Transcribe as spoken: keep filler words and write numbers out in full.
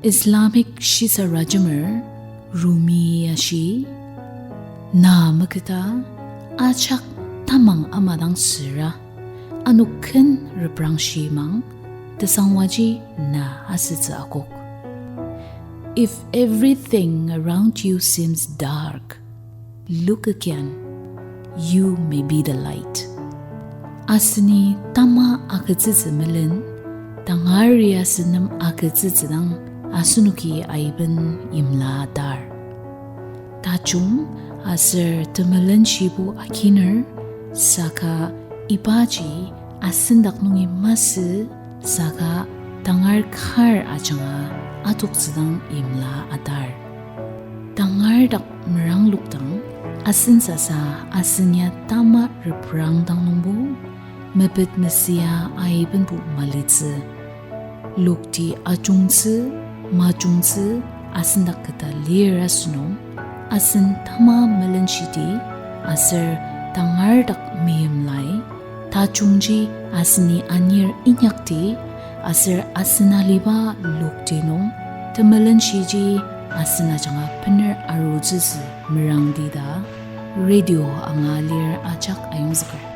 Islamic shisarajemer Rumi ashi, na meketa ajak tamang amadang süra, ano ken reprangshimang, tesangwaji na asütsü akok. If everything around you seems dark, look again. You may be the light. Aseni tama agütsütsü melen, tangari asen nem agütsütsü dang asenoki aiben imla atar. Tajung aser temelenshibo akiner, saka ibaji asen dak nungi masü, saka tangar kar ajanga atoktsü dang imla atar. Tangar dak meranglokdang, asen sasa asen ya tama reprangdang nungbo, mepet mesüa aibenbo malitsü. Lokti ajungtsü, majungtsü, asen dak keta lir asünung, asen tama melenshidi, aser tangar dak meimlai, tajungji aseni anir inyakdi, aser asen aliba lokti nung, temelenshiji asen ajanga bener arutsütsü merangdi ta, radio anga lir ajak ayongzüker.